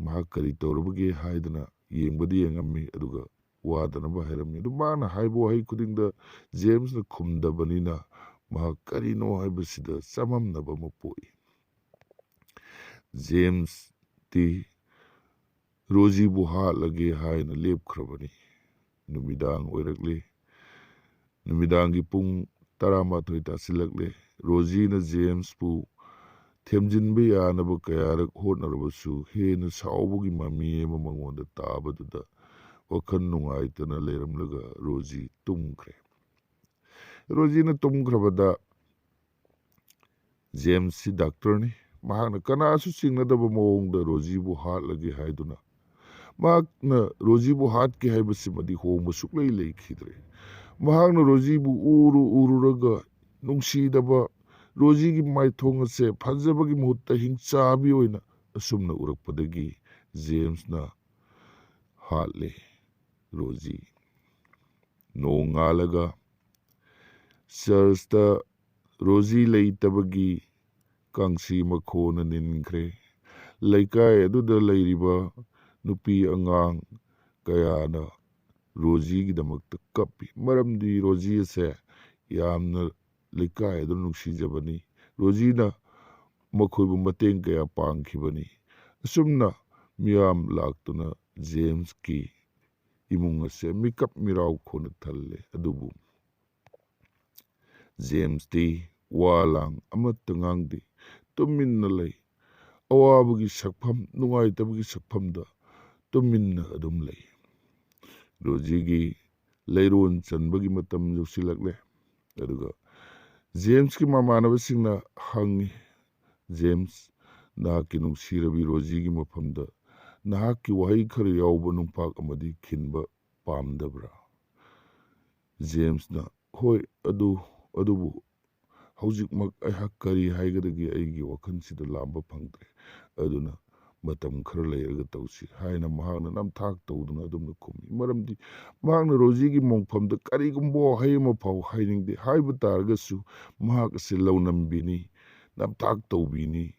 ꯃꯍꯥꯛ ꯀꯔꯤ ꯇꯧꯔꯕꯒꯦ ꯍꯥꯏꯗꯅ ꯌꯦꯡꯕꯗꯤ ꯌꯦꯡꯉꯝꯃꯤ, ꯑꯗꯨꯒ ꯋꯥꯗꯅꯕ ꯍꯥꯏꯔꯝꯃꯤ꯫ ꯑꯗꯨ ꯃꯥꯅ ꯍꯥꯏꯕ ꯋꯥꯍꯩ ꯈꯨꯗꯤꯡꯗ ꯖꯦꯝꯁꯅ ꯈꯨꯝꯗꯕꯅꯤꯅ ꯃꯍꯥꯛ ꯀꯔꯤꯅꯣ ꯍꯥꯏꯕꯁꯤꯗ ꯆꯃꯝꯅꯕ ꯑꯃ ꯄꯣꯛꯏ꯫ ꯖꯦꯝꯁꯇꯤ ꯔꯣꯖꯤꯕꯨ ꯍꯥꯠꯂꯒꯦ ꯍꯥꯏꯅ ꯂꯦꯞꯈ꯭ꯔꯕꯅꯤ꯫ ꯅꯨꯃꯤꯗꯥꯡ ꯑꯣꯏꯔꯛꯂꯦ꯫ ꯅꯨꯃꯤꯗꯥꯡꯒꯤ ꯄꯨꯡ ꯇꯔꯥꯃꯥꯊꯣꯏ ꯇꯥꯁꯤꯜꯂꯛꯂꯦ꯫ ꯔꯣꯖꯤꯅ ꯖꯦꯝꯁꯄꯨ ꯊꯦꯝꯖꯤꯟꯕ ꯌꯥꯅꯕ ꯀꯌꯥꯔꯛ ꯍꯣꯠꯅꯔꯕꯁꯨ ꯍꯦꯟꯅ ꯁꯥꯎꯕꯒꯤ ꯃꯃꯤ ꯑꯃ ꯃꯉꯣꯟꯗ ꯇꯥꯕꯗꯨꯗ ꯋꯥꯈꯜ ꯅꯨꯡꯉꯥꯏꯇꯅ ꯂꯩꯔꯝꯂꯒ ꯔꯣꯖꯤ ꯇꯨꯝꯈ꯭ꯔꯦ꯫ ꯔꯣꯖꯤꯅ ꯇꯨꯝꯈ꯭ꯔꯕꯗ ꯖꯦꯝꯁꯁꯤ ꯗꯥꯛꯇꯔꯅꯤ꯫ ꯃꯍꯥꯛꯅ ꯀꯅꯥꯁꯨ ꯆꯤꯡꯅꯗꯕ ꯃꯑꯣꯡꯗ ꯔꯣꯖꯤꯕꯨ ꯍꯥꯠꯂꯒꯦ ꯍꯥꯏꯗꯨꯅ, ꯃꯍꯥꯛꯅ ꯔꯣꯖꯤꯕꯨ ꯍꯥꯠꯀꯦ ꯍꯥꯏꯕꯁꯤꯃꯗꯤ ꯍꯣꯡꯕ ꯁꯨꯛꯂꯩ ꯂꯩꯈꯤꯗ꯭ꯔꯦ꯫ ꯃꯍꯥꯛꯅ ꯔꯣꯖꯤꯕꯨ ꯎꯔꯨ ꯎꯔꯨꯔꯒ ꯅꯨꯡꯁꯤꯗꯕ ꯔꯣꯖꯤꯒꯤ ꯃꯥꯏꯊꯣꯡ ꯑꯁꯦ ꯐꯖꯕꯒꯤ ꯃꯍꯨꯠꯇ ꯍꯤꯡꯆꯥꯕꯤ ꯑꯣꯏꯅ ꯑꯁꯨꯝꯅ ꯎꯔꯛꯄꯗꯒꯤ ꯖꯦꯝꯁꯅ ꯍꯥꯠꯂꯦ ꯔꯣꯖꯤ꯫ ꯅꯣꯡꯉꯥꯜꯂꯒ ꯆꯔꯆꯇ ꯔꯣꯖꯤ ꯂꯩꯇꯕꯒꯤ ꯀꯥꯡꯁꯤ ꯃꯈꯣꯟꯅ ꯅꯤꯟꯈ꯭ꯔꯦ꯫ ꯂꯩꯀꯥꯏ ꯑꯗꯨꯗ ꯂꯩꯔꯤꯕ ꯅꯨꯄꯤ ꯑꯉꯥꯡ ꯀꯌꯥꯅ ꯔꯣꯖꯤꯒꯤꯗꯃꯛꯇ ꯀꯞꯄꯤ, ꯃꯔꯝꯗꯤ ꯔꯣꯖꯤ ꯑꯁꯦ ꯌꯥꯝꯅ ꯂꯩꯀꯥꯏ ꯑꯗꯨ ꯅꯨꯡꯁꯤꯖꯕꯅꯤ꯫ ꯔꯣꯖꯤꯅ ꯃꯈꯣꯏꯕꯨ ꯃꯇꯦꯡ ꯀꯌꯥ ꯄꯥꯡꯈꯤꯕꯅꯤ꯫ ꯑꯁꯨꯝꯅ ꯃꯤꯌꯥꯝ ꯂꯥꯛꯇꯨꯅ ꯖꯦꯝꯁꯀꯤ ꯏꯃꯨꯡ ꯑꯁꯦ ꯃꯤꯀꯞ ꯃꯤꯔꯥꯎꯈꯣꯅ ꯊꯜꯂꯦ꯫ ꯑꯗꯨꯕꯨ ꯖꯦꯝꯁꯇꯤ ꯋꯥ ꯂꯥꯡ ꯑꯃꯠꯇ ꯉꯥꯡꯗꯦ, ꯇꯨꯃꯤꯟꯅ ꯂꯩ꯫ ꯑꯋꯥꯕꯒꯤ ꯁꯛꯐꯝ, ꯅꯨꯡꯉꯥꯏꯇꯕꯒꯤ ꯁꯛꯐꯝꯗ ꯇꯨꯃꯤꯟꯅ ꯑꯗꯨꯝ ꯂꯩ꯫ ꯔꯣꯖꯤꯒꯤ ꯂꯩꯔꯣꯟ ꯆꯟꯕꯒꯤ ꯃꯇꯝ ꯌꯧꯁꯤꯜꯂꯛꯂꯦ꯫ ꯑꯗꯨꯒ ꯖꯦꯝꯁꯀꯤ ꯃꯃꯥꯟꯅꯕꯁꯤꯡꯅ ꯍꯪꯉꯤ, "ꯖꯦꯝꯁ, ꯅꯍꯥꯛꯀꯤ ꯅꯨꯡꯁꯤꯔꯕꯤ ꯔꯣꯖꯤꯒꯤ ꯃꯐꯝꯗ ꯅꯍꯥꯛꯀꯤ ꯋꯥꯍꯩ ꯈꯔ ꯌꯥꯎꯕ ꯅꯨꯡꯄꯥꯛ ꯑꯃꯗꯤ ꯈꯤꯟꯕ ꯄꯥꯝꯗꯕ꯭ꯔꯥ? ꯖꯦꯝꯁꯅ, "ꯍꯣꯏ, ꯑꯗꯨ, ꯑꯗꯨꯕꯨ ꯍꯧꯖꯤꯛꯃꯛ ꯑꯩꯍꯥꯛ ꯀꯔꯤ ꯍꯥꯏꯒꯗꯒꯦ? ꯑꯩꯒꯤ ꯋꯥꯈꯜꯁꯤꯗ ꯂꯥꯝꯕ ꯐꯪꯗ꯭ꯔꯦ꯫ ꯑꯗꯨꯅ ꯃꯇꯝ ꯈꯔ ꯂꯩꯔꯒ ꯇꯧꯁꯤ" ꯍꯥꯏꯅ ꯃꯍꯥꯛꯅ ꯅꯝꯊꯥꯛ ꯇꯧꯗꯨꯅ ꯑꯗꯨꯝꯅ ꯈꯨꯝꯃꯤ꯫ ꯃꯔꯝꯗꯤ ꯃꯍꯥꯛꯅ ꯔꯣꯖꯤꯒꯤ ꯃꯣꯡꯐꯝꯗ ꯀꯔꯤꯒꯨꯝꯕ ꯋꯥꯍꯩ ꯑꯃ ꯐꯥꯎ ꯍꯥꯏꯅꯤꯡꯗꯦ꯫ ꯍꯥꯏꯕ ꯇꯥꯔꯒꯁꯨ ꯃꯍꯥꯛ ꯑꯁꯤ ꯂꯧꯅꯝꯕꯤꯅꯤ, ꯅꯝꯊꯥꯛ ꯇꯧꯕꯤꯅꯤ,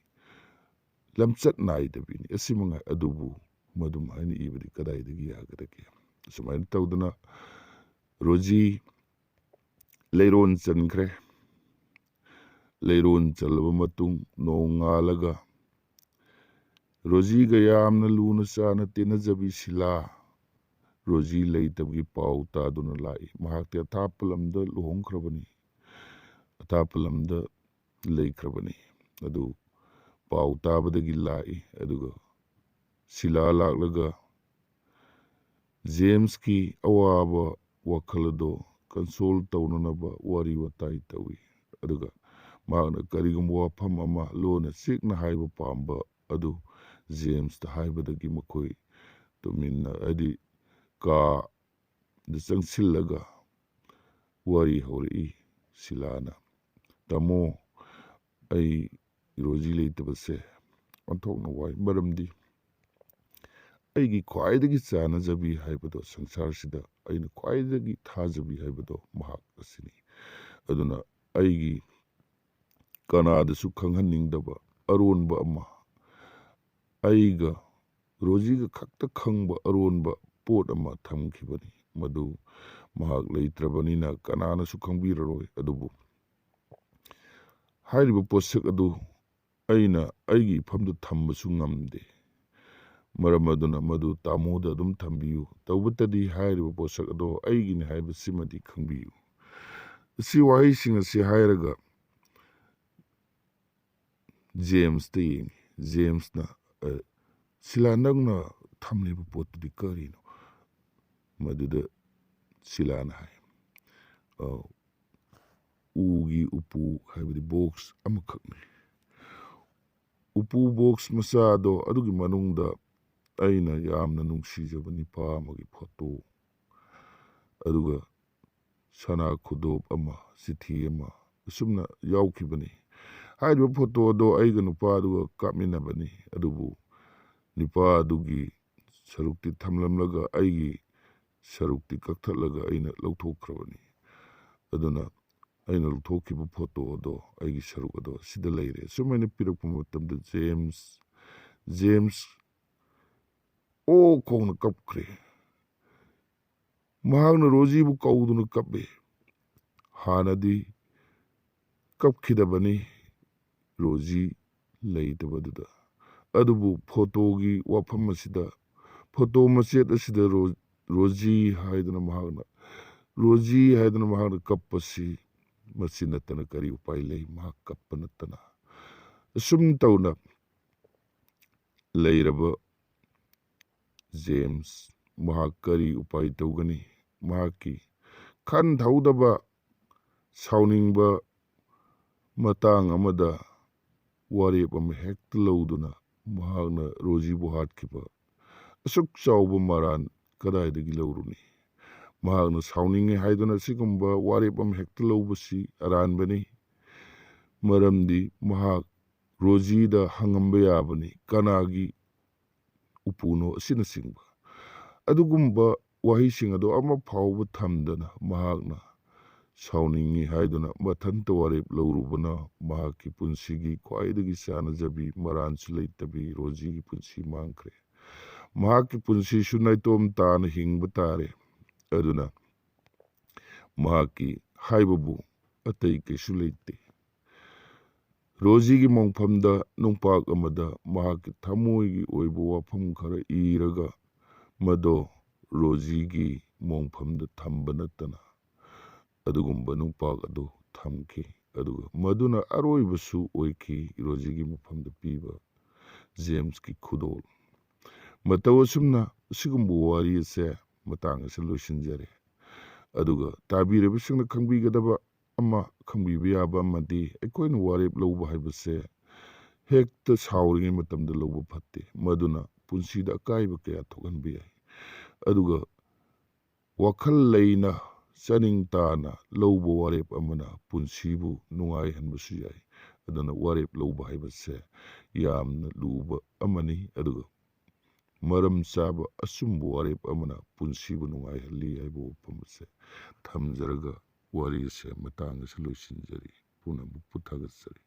ꯂꯝꯆꯠ ꯅꯥꯏꯗꯕꯤꯅꯤ꯫ ꯑꯁꯤ ꯃꯉꯥꯏ꯫ ꯑꯗꯨꯕꯨ ꯃꯗꯨꯝ ꯍꯥꯏꯅ ꯏꯕꯗꯤ ꯀꯗꯥꯏꯗꯒꯤ ꯌꯥꯒꯗꯒꯦ? ꯑꯁꯨꯃꯥꯏꯅ ꯇꯧꯗꯅ ꯔꯣꯖꯤ ꯂꯩꯔꯣꯟ ꯆꯟꯈ꯭ꯔꯦ꯫ ꯂꯩꯔꯣꯟ ꯆꯜꯂꯕ ꯃꯇꯨꯡ ꯅꯣꯡꯉꯥꯜꯂꯒ ꯔꯣꯖꯤꯒ ꯌꯥꯝꯅ ꯂꯨꯅ ꯆꯥꯟꯅ ꯇꯤꯟꯅꯖꯕꯤ ꯁꯤꯂꯥ ꯔꯣꯖꯤ ꯂꯩꯇꯕꯒꯤ ꯄꯥꯎ ꯇꯥꯗꯨꯅ ꯂꯥꯛꯏ꯫ ꯃꯍꯥꯛꯇꯤ ꯑꯊꯥꯞꯄ ꯂꯝꯗ ꯂꯨꯍꯣꯡꯈ꯭ꯔꯕꯅꯤ, ꯑꯊꯥꯞꯄ ꯂꯝꯗ ꯂꯩꯈ꯭ꯔꯕꯅꯤ꯫ ꯑꯗꯨ ꯄꯥꯎ ꯇꯥꯕꯗꯒꯤ ꯂꯥꯛꯏ꯫ ꯑꯗꯨꯒ ꯁꯤꯂꯥ ꯂꯥꯛꯂꯒ ꯖꯦꯝꯁꯀꯤ ꯑꯋꯥꯕ ꯋꯥꯈꯜ ꯑꯗꯣ ꯀꯟꯁꯣꯜ ꯇꯧꯅꯅꯕ ꯋꯥꯔꯤ ꯋꯥꯇꯥꯏ ꯇꯧꯏ꯫ ꯑꯗꯨꯒ ꯃꯍꯥꯛꯅ ꯀꯔꯤꯒꯨꯝꯕ ꯋꯥꯐꯝ ꯑꯃ ꯂꯣꯟꯅ ꯆꯤꯛꯅ ꯍꯥꯏꯕ ꯄꯥꯝꯕ ꯑꯗꯨ ꯖꯦꯝꯁꯇ ꯍꯥꯏꯕꯗꯒꯤ ꯃꯈꯣꯏ ꯇꯨꯃꯤꯟꯅ, ꯍꯥꯏꯗꯤ ꯀꯥꯗ ꯆꯪꯁꯤꯜꯂꯒ ꯋꯥꯔꯤ ꯍꯧꯔꯛꯏ ꯁꯤꯂꯥꯅ꯫ "ꯇꯥꯃꯣ, ꯑꯩ ꯔꯣꯖꯤ ꯂꯩꯇꯕꯁꯦ ꯑꯣꯟꯊꯣꯛꯅ ꯋꯥꯏ꯫ ꯃꯔꯝꯗꯤ ꯑꯩꯒꯤ ꯈ꯭ꯋꯥꯏꯗꯒꯤ ꯆꯥꯟꯅꯖꯕꯤ ꯍꯥꯏꯕꯗꯣ, ꯁꯪꯁꯥꯔꯁꯤꯗ ꯑꯩꯅ ꯈ꯭ꯋꯥꯏꯗꯒꯤ ꯊꯥꯖꯕꯤ ꯍꯥꯏꯕꯗꯣ ꯃꯍꯥꯛ ꯑꯁꯤꯅꯤ꯫ ꯑꯗꯨꯅ ꯑꯩꯒꯤ ꯀꯅꯥꯗꯁꯨ ꯈꯪꯍꯟꯅꯤꯡꯗꯕ ꯑꯔꯣꯟꯕ ꯑꯃ, ꯑꯩꯒ ꯔꯣꯖꯤꯒ ꯈꯛꯇ ꯈꯪꯕ ꯑꯔꯣꯟꯕ ꯄꯣꯠ ꯑꯃ ꯊꯝꯈꯤꯕꯅꯤ꯫ ꯃꯗꯨ ꯃꯍꯥꯛ ꯂꯩꯇ꯭ꯔꯕꯅꯤꯅ ꯀꯅꯥꯅꯁꯨ ꯈꯪꯕꯤꯔꯔꯣꯏ꯫ ꯑꯗꯨꯕꯨ ꯍꯥꯏꯔꯤꯕ ꯄꯣꯠꯁꯛ ꯑꯗꯨ ꯑꯩꯅ ꯑꯩꯒꯤ ꯏꯐꯝꯗ ꯊꯝꯕꯁꯨ ꯉꯝꯗꯦ꯫ ꯃꯔꯝ ꯑꯗꯨꯅ ꯃꯗꯨ ꯇꯥꯃꯣꯗ ꯑꯗꯨꯝ ꯊꯝꯕꯤꯌꯨ꯫ ꯇꯧꯕꯇꯗꯤ ꯍꯥꯏꯔꯤꯕ ꯄꯣꯠꯁꯛ ꯑꯗꯣ ꯑꯩꯒꯤꯅꯤ ꯍꯥꯏꯕꯁꯤꯃꯗꯤ ꯈꯪꯕꯤꯌꯨ"꯫ ꯑꯁꯤ ꯋꯥꯍꯩꯁꯤꯡ ꯑꯁꯤ ꯍꯥꯏꯔꯒ ꯖꯦꯝꯁꯇ ꯌꯦꯡꯉꯤ꯫ ꯖꯦꯝꯁꯅ, "ꯑ, ꯁꯤꯂꯥ, ꯅꯪꯅ ꯊꯝꯂꯤꯕ ꯄꯣꯠꯇꯨꯗꯤ ꯀꯔꯤꯅꯣ?" ꯃꯗꯨꯗ ꯁꯤꯂꯥꯅ ꯍꯥꯏ, "ꯑ, ꯎꯒꯤ ꯎꯄꯨ, ꯍꯥꯏꯕꯗꯤ ꯕꯣꯛꯁ ꯑꯃꯈꯛꯅꯤ꯫ ꯎꯄꯨ ꯕꯣꯛꯁ ꯃꯆꯥꯗꯣ ꯑꯗꯨꯒꯤ ꯃꯅꯨꯡꯗ ꯑꯩꯅ ꯌꯥꯝꯅ ꯅꯨꯡꯁꯤꯖꯕ ꯅꯤꯄꯥ ꯑꯃꯒꯤ ꯐꯣꯇꯣ, ꯑꯗꯨꯒ ꯁꯅꯥ ꯈꯨꯗꯣꯞ ꯑꯃ, ꯆꯤꯊꯤ ꯑꯃ, ꯑꯁꯨꯝꯅ ꯌꯥꯎꯈꯤꯕꯅꯤ꯫ ꯍꯥꯏꯔꯤꯕ ꯐꯣꯇꯣ ꯑꯗꯣ ꯑꯩꯒ ꯅꯨꯄꯥꯗꯨꯒ ꯀꯥꯞꯃꯤꯟꯅꯕꯅꯤ, ꯑꯗꯨꯕꯨ ꯅꯨꯄꯥ ꯑꯗꯨꯒꯤ ꯁꯔꯨꯛꯇꯤ ꯊꯝꯂꯝꯂꯒ ꯑꯩꯒꯤ ꯁꯔꯨꯛꯇꯤ ꯀꯛꯊꯠꯂꯒ ꯑꯩꯅ ꯂꯧꯊꯣꯛꯈ꯭ꯔꯕꯅꯤ꯫ ꯑꯗꯨꯅ ꯑꯩꯅ ꯂꯧꯊꯣꯛꯈꯤꯕ ꯐꯣꯇꯣ ꯑꯗꯣ, ꯑꯩꯒꯤ ꯁꯔꯨꯛ ꯑꯗꯣ ꯁꯤꯗ ꯂꯩꯔꯦ꯫ ꯁꯨꯃꯥꯏꯅ ꯄꯤꯔꯛꯄ ꯃꯇꯝꯗ ꯖꯦꯝꯁ, ꯖꯦꯝꯁ ꯑꯣ ꯈꯣꯡꯅ ꯀꯞꯈ꯭ꯔꯦ꯫ ꯃꯍꯥꯛꯅ ꯔꯣꯖꯤꯕꯨ ꯀꯧꯗꯨꯅ ꯀꯞꯄꯤ꯫ ꯍꯥꯟꯅꯗꯤ ꯀꯞꯈꯤꯗꯕꯅꯤ ꯔꯣꯖꯤ ꯂꯩꯇꯕꯗꯨꯗ꯫ ꯑꯗꯨꯕꯨ ꯐꯣꯇꯣꯒꯤ ꯋꯥꯐꯝ ꯑꯁꯤꯗ, ꯐꯣꯇꯣ ꯃꯆꯦꯠ ꯑꯁꯤꯗ ꯔꯣ-, ꯔꯣꯖꯤ ꯍꯥꯏꯗꯨꯅ ꯃꯍꯥꯛꯅ, ꯔꯣꯖꯤ ꯍꯥꯏꯗꯨꯅ ꯃꯍꯥꯛꯅ ꯀꯞꯄꯁꯤ, ꯃꯁꯤ ꯅꯠꯇꯅ ꯀꯔꯤ ꯎꯄꯥꯏ ꯂꯩ? ꯃꯍꯥꯛ ꯀꯞꯄ ꯅꯠꯇꯅ꯫ ꯑꯁꯨꯝ ꯇꯧꯅ ꯂꯩꯔꯕ ꯖꯦꯝꯁ, ꯃꯍꯥꯛ ꯀꯔꯤ ꯎꯄꯥꯏ ꯇꯧꯒꯅꯤ? ꯃꯍꯥꯛꯀꯤ ꯈꯟ ꯊꯧꯗꯕ, ꯁꯥꯎꯅꯤꯡꯕ ꯃꯇꯥꯡ ꯑꯃꯗ ꯋꯥꯔꯦꯞ ꯑꯃ ꯍꯦꯛꯇ ꯂꯧꯗꯨꯅ ꯃꯍꯥꯛꯅ ꯔꯣꯖꯤꯕꯨ ꯍꯥꯠꯈꯤꯕ ꯑꯁꯨꯛ ꯆꯥꯎꯕ ꯃꯔꯥꯟ ꯀꯗꯥꯏꯗꯒꯤ ꯂꯧꯔꯨꯅꯤ? ꯃꯍꯥꯛꯅ ꯁꯥꯎꯅꯤꯡꯉꯦ ꯍꯥꯏꯗꯨꯅ ꯑꯁꯤꯒꯨꯝꯕ ꯋꯥꯔꯦꯞ ꯑꯃ ꯍꯦꯛꯇ ꯂꯧꯕꯁꯤ ꯑꯔꯥꯟꯕꯅꯤ꯫ ꯃꯔꯝꯗꯤ ꯃꯍꯥꯛ ꯔꯣꯖꯤꯗ ꯍꯪꯉꯝꯕ ꯌꯥꯕꯅꯤ, ꯀꯅꯥꯒꯤ ꯎꯄꯨꯅꯣ ꯑꯁꯤꯅꯆꯤꯡꯕ꯫ ꯑꯗꯨꯒꯨꯝꯕ ꯋꯥꯍꯩꯁꯤꯡ ꯑꯗꯨ ꯑꯃ ꯐꯥꯎꯕ ꯊꯝꯗꯅ ꯃꯍꯥꯛꯅ ꯁꯥꯎꯅꯤꯡꯏ ꯍꯥꯏꯗꯨꯅ ꯃꯊꯟꯇ ꯋꯥꯔꯦꯞ ꯂꯧꯔꯨꯕꯅ ꯃꯍꯥꯛꯀꯤ ꯄꯨꯟꯁꯤꯒꯤ ꯈ꯭ꯋꯥꯏꯗꯒꯤ ꯆꯥꯟꯅꯖꯕꯤ, ꯃꯔꯥꯟꯁꯨ ꯂꯩꯇꯕꯤ ꯔꯣꯖꯤꯒꯤ ꯄꯨꯟꯁꯤ ꯃꯥꯡꯈ꯭ꯔꯦ꯫ ꯃꯍꯥꯛꯀꯤ ꯄꯨꯟꯁꯤꯁꯨ ꯅꯥꯏꯇꯣꯝ ꯇꯥꯅ ꯍꯤꯡꯕ ꯇꯥꯔꯦ꯫ ꯑꯗꯨꯅ ꯃꯍꯥꯛꯀꯤ ꯍꯥꯏꯕꯕꯨ ꯑꯇꯩ ꯀꯩꯁꯨ ꯂꯩꯇꯦ꯫ ꯔꯣꯖꯤꯒꯤ ꯃꯣꯡꯐꯝꯗ ꯅꯨꯡꯄꯥꯛ ꯑꯃꯗ ꯃꯍꯥꯛꯀꯤ ꯊꯃꯣꯏꯒꯤ ꯑꯣꯏꯕ ꯋꯥꯐꯝ ꯈꯔ ꯏꯔꯒ ꯃꯗꯣ ꯔꯣꯖꯤꯒꯤ ꯃꯣꯡꯐꯝꯗ ꯊꯝꯕ ꯅꯠꯇꯅ ꯑꯗꯨꯒꯨꯝꯕ ꯅꯨꯡꯄꯥꯛ ꯑꯗꯨ ꯊꯝꯈꯤ꯫ ꯑꯗꯨꯒ ꯃꯗꯨꯅ ꯑꯔꯣꯏꯕꯁꯨ ꯑꯣꯏꯈꯤ ꯔꯣꯖꯤꯒꯤ ꯃꯐꯝꯗ ꯄꯤꯕ ꯖꯦꯝꯁꯀꯤ ꯈꯨꯗꯣꯜ꯫ ꯃꯇꯧ ꯑꯁꯨꯝꯅ ꯑꯁꯤꯒꯨꯝꯕ ꯋꯥꯔꯤ ꯑꯁꯦ ꯃꯇꯥꯡ ꯑꯁꯤꯗ ꯂꯣꯏꯁꯤꯟꯖꯔꯦ꯫ ꯑꯗꯨꯒ ꯇꯥꯕꯤꯔꯤꯕꯁꯤꯡꯅ ꯈꯪꯕꯤꯒꯗꯕ ꯑꯃ, ꯈꯪꯕꯤꯕ ꯌꯥꯕ ꯑꯃꯗꯤ ꯑꯩꯈꯣꯏꯅ ꯋꯥꯔꯦꯞ ꯂꯧꯕ ꯍꯥꯏꯕꯁꯦ ꯍꯦꯛꯇ ꯁꯥꯎꯔꯤꯉꯩ ꯃꯇꯝꯗ ꯂꯧꯕ ꯐꯠꯇꯦ꯫ ꯃꯗꯨꯅ ꯄꯨꯟꯁꯤꯗ ꯑꯀꯥꯏꯕ ꯀꯌꯥ ꯊꯣꯛꯍꯟꯕ ꯌꯥꯏ꯫ ꯑꯗꯨꯒ ꯋꯥꯈꯜ ꯂꯩꯅ ꯆꯥꯅꯤꯡ ꯇꯥꯅ ꯂꯧꯕ ꯋꯥꯔꯦꯞ ꯑꯃꯅ ꯄꯨꯟꯁꯤꯕꯨ ꯅꯨꯡꯉꯥꯏꯍꯟꯕꯁꯨ ꯌꯥꯏ꯫ ꯑꯗꯨꯅ ꯋꯥꯔꯦꯞ ꯂꯧꯕ ꯍꯥꯏꯕꯁꯦ ꯌꯥꯝꯅ ꯂꯨꯕ ꯑꯃꯅꯤ꯫ ꯑꯗꯨꯒ ꯃꯔꯝ ꯆꯥꯕ ꯑꯆꯨꯝꯕ ꯋꯥꯔꯦꯞ ꯑꯃꯅ ꯄꯨꯟꯁꯤꯕꯨ ꯅꯨꯡꯉꯥꯏꯍꯜꯂꯤ ꯍꯥꯏꯕ ꯋꯥꯐꯝ ꯑꯁꯦ ꯊꯝꯖꯔꯒ ꯋꯥꯔꯤ ꯑꯁꯦ ꯃꯇꯥꯡ ꯑꯁꯤꯗ ꯂꯣꯏꯁꯤꯟꯖꯔꯤ꯫ ꯄꯨꯝꯅꯃꯛꯄꯨ ꯊꯥꯒꯠꯆꯔꯤ꯫